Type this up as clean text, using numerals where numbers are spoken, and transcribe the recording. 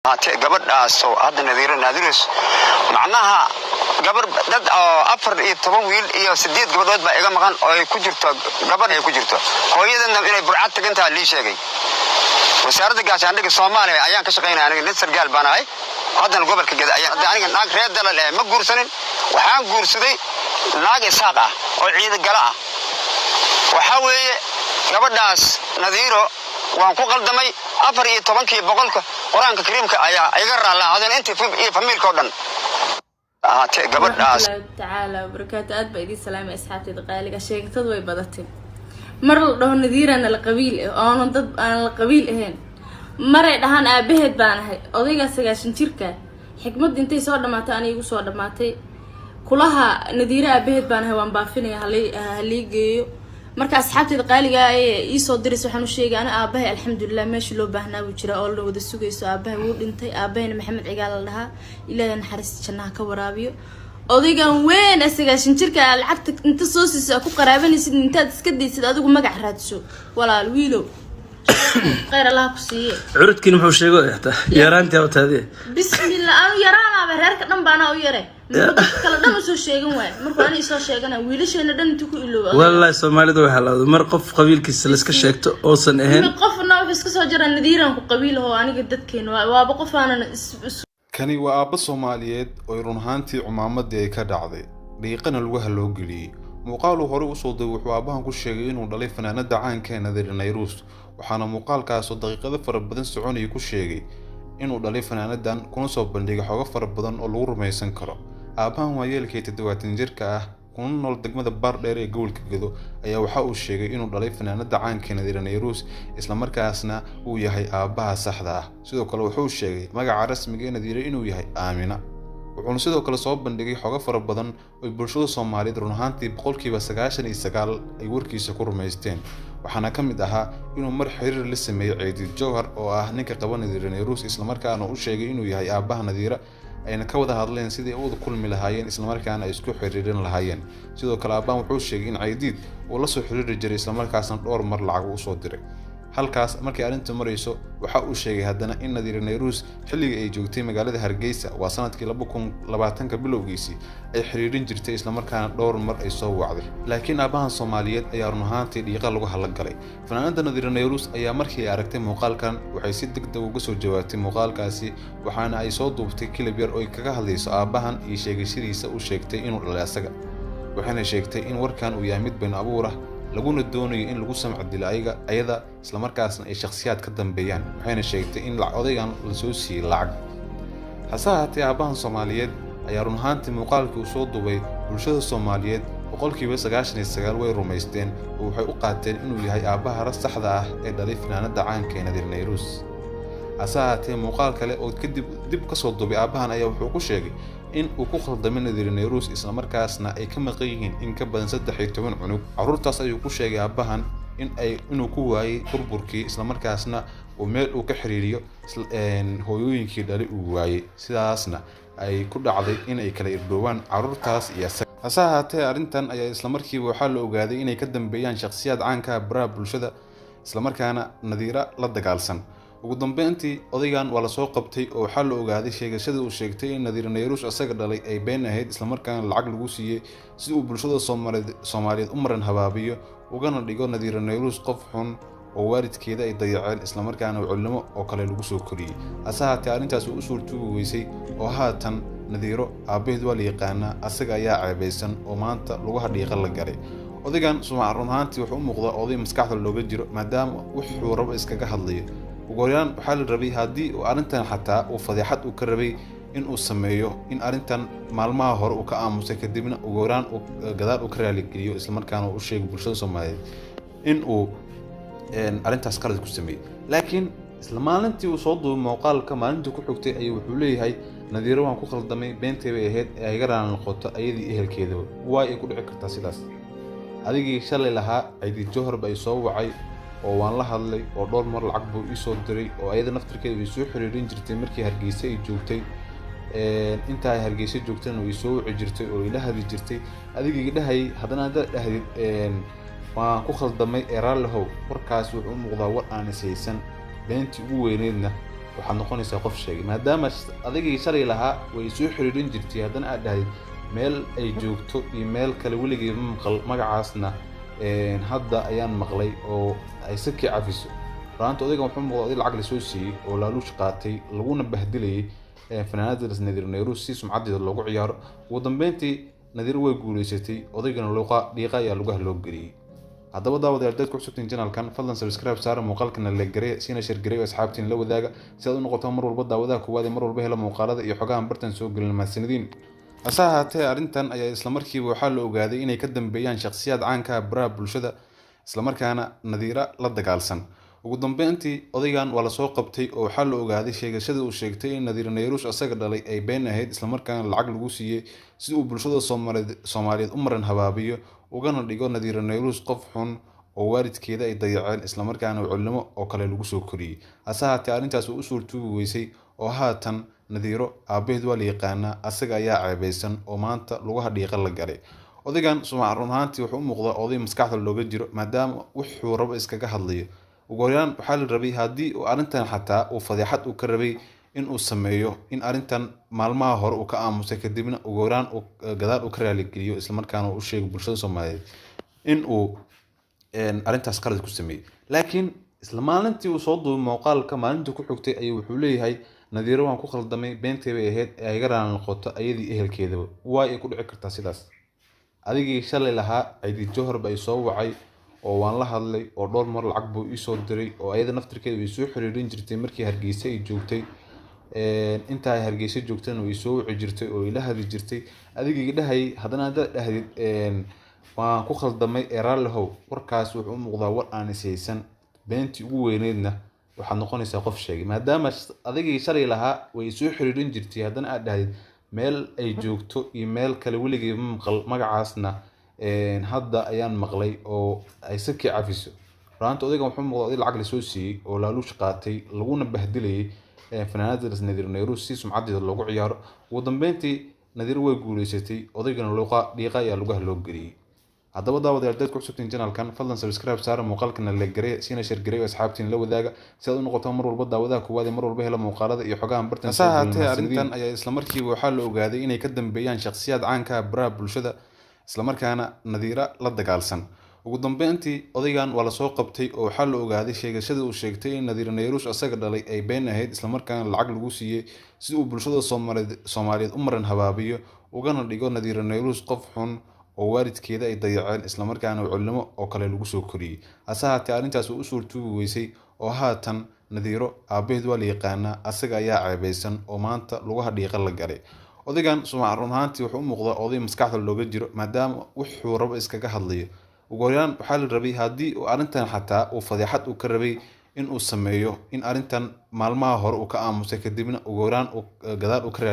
Ahaatee gabadhaasoo hadda Nadiiro Naadirus, macnaha gabar dad oo 14 wiil iyo 8 gabadhood baa iga maqan oo ay ku jirto gabadh ay ku jirto hooyadana inay Burcad tagantaha lii sheegay. Wasaaradda Gaashaandhigga Soomaaliya ayaan ka shaqaynaya aniga, nin sargaal baan ahay. Haddana gobolka Geda ayaan. Hadda aniga naag reer Dalal eh ma guursanin, waxaan guursaday naag Isaaq ah oo Ciidagala ah. Waxaa weeye gabadhaas Nadiiro waan ku qaldamay. 14-kii boqolka Qur-aanka Kariimka ayaa iga raalaacadeen intii iyo famiilka oo dhan ahaatee gabadhaas. Waraxmatullaahi tacaala wabarakaatu. Aad baa idiin salaamay, asxaabteyda qaaliga. Sheegtadu way badatay. Mar la dhaho Nadiirana la qabiil ah, oonan dad aan la qabiil ahayn, maray dhahaan aabaheed baan ahay. Odaygaa 90 jirka, xikmadda intay soo dhamaatay ani igu soo dhamaatay. Kulaha Nadiire aabaheed baan ahay, waan baafinaya, halii geeyo. Marka asxaabteyda qaaliga ee iisoo diraysa waxaan u sheegay, ana aabahay alxamdulilah meeshii loo baahnaa buu jira oo la wada sugayso. Aabahay wuu dhintay, aabahayna Maxamed Cigaal la dhahaa, Ilaahay naxariista jannaha ka waraabiyo. Odaygan weyn ee 90 jirka lacagta inta soo siisa ku qaraabanaysid, intaad iska daysid adigu magac raadso. Walaal wiilow, khayr Allaha ku siiye. Curudkiin muxuu sheego xitaa yaraantii hawtaadee. Bismillah, anu yaraanaaba, reerka dhan baanaa u yare. Muxuu dadka kale dhan usoo sheegan waay? Markuu ani isoo sheegana wiilasheena dhan intuu ku iloobo. Wallahi Soomaalida waxaa laado mar qof qabiilkiisa layska sheegto oosan ahayn. Qofna wuxuu iska soo jiraa Nadiiran ku qabiilaho. Aniga dadkeena waaba qof aanan is Kani waa aabbo Soomaaliyeed oo run ahaantii cumaamadii ay ka dhacday, dhiiqana lugaha loo geliyey. Muuqaaluu horey usoo duubay wuxuu aabbahan ku sheegay inuu dhalay fanaanada caanka ee Nadiir Nayruus, waxaana muuqaalkaasoo daqiiqado fara badan soconayay ku sheegay inuu dhalay fanaanadan, kuna soo bandhigay xogo fara badan oo lagu rumaysan karo. Aabbahan waayeelka ee 70 jirka ah, kuna nool degmada Baardheer ee gobolka Gedo, ayaa waxa uu sheegay inuu dhalay fanaanada caanka ee Nadiira Nayruus, islamarkaasna uu yahay aabbaha saxda ah. Sidoo kale wuxuu sheegay magaca rasmiga ee Nadiire inuu yahay Aamina, wuxuuna sidoo kale soo bandhigay xogo fara badan oo bulshada Soomaaliyeed run ahaantii 99% ay warkiisa ku rumaysteen. Waxaana ka mid ahaa inuu mar xiriir la sameeyey Ceediid Jowhar, oo ah ninka qaba Nadiira Nayruus, islamarkaana u sheegay inuu yahay aabbaha Nadiira, ayna ka wada hadleen sidii ay u wada kulmi lahaayeen, islamarkaana ay isku xiriirin lahaayeen. Sidoo kale aabbahan wuxuu sheegay in Caydiid uu la soo xiriiri jiray, islamarkaasna dhowr mar lacag usoo diray. Halkaas markay arrintu marayso, waxa uu sheegay haddana in Nadiira Nayruus xilligii ay joogtay magaalada Hargeysa, waa sanadkii 2020-ka bilowgiisii, ay xiriirin jirtay, islamarkaana dhowr mar ay soo wacday. Laakiin aabbahan Soomaaliyeed ayaa run ahaantii dhiiqa lagu halagalay. Fanaanada Nadiira Nayruus ayaa markii ay aragtay muuqaalkan waxay si deg deg uga soo jawaabtay muuqaalkaasi, waxaana ay soo duubtay clip yar oo ay kaga hadlayso aabbahan iyo sheegashadiisa uu sheegtay inuu dhalay asaga, waxayna sheegtay in warkan uu yahay mid been abuur ah, laguna doonayo in lagu samc dilo ayaga ayada, islamarkaasna ay shakhsiyaad ka dambeeyaan. Waxayna sheegtay in odaygan lasoo siiyey lacag. Hase ahaatee aabbahan Soomaaliyeed ayaa run ahaantii muuqaalkii uu soo duubay bulshada Soomaaliyeed 99% way rumaysteen, oo waxay u qaateen inuu yahay aabbaha saxda ah ee dhalay fanaanada caanka ee Nadiir Nayruus. Hase ahaatee muuqaal kale oo kadib dib kasoo duubay aabbahan ayaa wuxuu ku sheegay in uu ku khaldamay Nadiir Nayruus, islamarkaasna ay ka maqan yihiin in ka badan 13 cunug. Carruurtaas ayuu ku sheegay aabbahan in ay inuu ku waayey burburkii, islamarkaasna uu meel uu ka xiriiriyo hooyooyinkii dhalay uu waayey, sidaasna ay ku dhacday in ay kala irdhoowaan carruurtaas iyo asaga. Hase ahaatee arrintan ayaa islamarkiiba waxaa la ogaaday inay ka dambeeyaan shakhsiyaad caanka ah baraha bulshada, islamarkaana Nadiira la dagaalsan. Ugu dambeyntii odaygan waa lasoo qabtay, oo waxaa la ogaaday sheegashada uu sheegtay in Nadiir Nayruush asaga dhalay ay been ahayd, islamarkaana lacag lagu siiyey si uu bulshada Soomaaliyeed u maran habaabiyo, ugana dhigo Nadiir Nayruus qof xun oo waalidkeeda ay dayaceen, islamarkaana culimo oo kale lagu soo koriyey. Hase haatee arrintaas uu u suurtoobi weysay, oo haatan Nadiiro aabbaheed waa la yaqaanaa, asaga ayaa ceebaysan oo maanta lugaha dhiiqa la galay. Odaygan run ahaantii wuxuu u muuqdaa oday maskaxda looga jiro, maadaama wuxuu rabo iskaga hadlayo. Ugu horeyaan waxaa la rabay, haddii uu arrintan xataa uu fadeexad uu ka rabay in uu sameeyo, in arrintan maalmaha hore uu ka aamusay, kadibna ugu horaan gadaal uu ka raaligeliyo, islamarkaana uu u sheego bulshada Soomaaliyeed in uu arrintaas qalad ku sameeyey. Laakiin isla maalintii uu soo duubay muuqaalka, maalintii ku xigtay ayuu wuxuu leeyahay Nadiiro waan ku khaldamay, beentay bay ahayd ee ay iga raali noqoto ayadii ehelkeedaba. Waay ay ku dhici kartaa sidaas? Adigii shalay lahaa Caydi Jowhar ba ay soo wacay oo waan la hadlay oo dhowr mar lacag buu ii soo diray, oo ayada naftirkeeda way soo xiriirin jirtay markii Hargeysa ay joogtay, intaa ay Hargeysa joogtayna way soo wici jirtay oo ila hadli jirtay, adigii dhahayay, haddana haddaad dhahdid waan ku khaldamay ee raallihow, warkaas wuxuu u muuqdaa war aan ishaysan, beentii ugu weyneydna. Waxaad noqonaysaa qof sheegay, maadaama adigii shalay lahaa way soo xiriirin jirtay, haddana aad dhahdid meel ay joogto iyo meel kale weligay ma maqal, magacaasna hadda ayaan maqlay, oo ay sakii cafiso. Runaanti odaygan wuxuu muuqda oday lacag lasoo siiyey oo laaluush qaatay, laguna bahdilayay fanaanada Nadiir Nayruus si sumcadeeda loogu ciyaaro. Ugu dambeyntii Nadiir way guuleysatay, odaygana luuqa dhiiqa ayaa lugaha loo geliyey. Haddaba daawadayaal, dad ku cusubtiin channelkan, fadlan subscribe saara, muuqaalkana la gareey, siina share gareey oo asxaabtiin la wadaaga, si aad u noqoto mar walba daawadaha koowaad ee mar walba hela muuqaalada iyo xogahan bartan soo gelin. Mahadsanidin. Hase ahaatee arrintan ayaa islamarkiiba waxaa la ogaaday inay ka dambeeyaan shakhsiyaad caanka ah baraha bulshada, islamarkaana Nadiira la dagaalsan. Ugu dambeyntii odaygan waa lasoo qabtay oo waxaa la ogaaday sheegashada uu sheegtay in Nadiir Nayruus asaga dhalay ay been ahayd, islamarkaana lacag lagu siiyey si uu bulshada Soomaaliyeed u maran habaabiyo, ugana dhigo Nadiir Nayruus qof xun oo waalidkeeda ay dayaceen, islamarkaana culimo oo kale lagu soo koriyey. Hase ahaatee arrintaas uu u suurtoobi weysay, oo haatan Nadiiro aabaheed waa la yaqaanaa, asaga ayaa ceebeysan oo maanta lugaha dhiiqa la galay. Odaygan run ahaantii wuxuu u muuqdaa oday maskaxda looga jiro, maadaama wuxuu rabo iskaga hadlayo. Ugu horeyaan waxaa la rabay, haddii uu arrintan xataa uu fadeexad uu ka rabay in uu sameeyo, in arrintan maalmaha hore uu ka aamusay, kadibna ugu horeyaan gadaal uu ka raaligeliyo, islamarkaana uu u sheego bulshada Soomaaliyeed in uu arrintaas qalad ku sameeyey. Laakiin isla maalintii uu soo duubay muuqaalka, maalintii ku xigtay ayuu wuxuu leeyahay Nadiiro waan ku khaldamay, beentay bay ahayd, ee iga raali noqoto ayadii ehelkeedaba. Waay ay ku dhici kartaa sidaas? Adigii shalay lahaa Ciidi Johor ba i soo wacay oo waan la hadlay oo dhowr mar lacag buu ii soo diray, oo ayada naftirkeeda way soo xiriirin jirtay markii Hargeysa ay joogtay, inta ay Hargeysa joogtana way soo wici jirtay oo ila hadli jirtay, adigii dhahayay, haddana haddaad dhahdid waan ku khaldamay ee raalli how, warkaas wuxuu u muuqdaa war aan ishaysan. Beentii ugu weyneydna waxaad noqonaysaa qof sheegay, maadaama adigii shalay lahaa way soo xiriirin jirtay, haddana aad dhahdid meel ay joogto iyo meel kale weligay ma maqal, magacaasna hadda ayaan maqlay, oo ay sakii cafiso. Runaanti odaygan wuxuu muuqda oday lacag lasoo siiyey oo laaluush qaatay, laguna bahdilayay fanaanada Nadiir Nayruus si sumcadeeda loogu ciyaaro. Ugu dambeyntii Nadiir way guuleysatay, odaygana luuqa dhiiqa ayaa lugaha loo geliyey. Haddaba daawadayaal, dad ku cusubtiin channelkan, fadlan subscribe saara, muuqaalkana la gareey, siina share gareey oo asxaabtiin la wadaaga, si aad u noqoto mar walba daawadaha koowaad ee mar walba hela muuqaalada iyo xogahan bartan. Hase ahaatee arrintan ayaa islamarkiiba waxaa la ogaaday inay ka dambeeyaan shakhsiyaad caanka ah baraha bulshada, islamarkaana Nadiira la dagaalsan. Ugu dambeyntii odaygan waa lasoo qabtay oo waxaa la ogaaday sheegashada uu sheegtay in Nadiir Nayruus asaga dhalay ay been ahayd, islamarkaana lacag lagu siiyey si uu bulshada Soomaaliyeed u maran habaabiyo, ugana dhigo Nadiir Nayruus qof xun oo waalidkeeda ay dayaceen, islamarkaana culimo oo kale lagu soo koriyey. Hase ahaatee arrintaas uu u suurtoobi weysay, oo haatan Nadiiro aabaheed waa la yaqaanaa, asaga ayaa ceebeysan oo maanta lugaha dhiiqa la galay. Odaygan run ahaantii wuxuu u muuqdaa oday maskaxda looga jiro, maadaama wuxuu rabo iskaga hadlayo. Ugu horeyaan waxaa la rabay, haddii uu arrintan xataa uu fadeexad uu ka rabay in uu sameeyo, in arrintan maalmaha hore uu ka aamusay, kadibna ugu horeyaan gadaal uu ka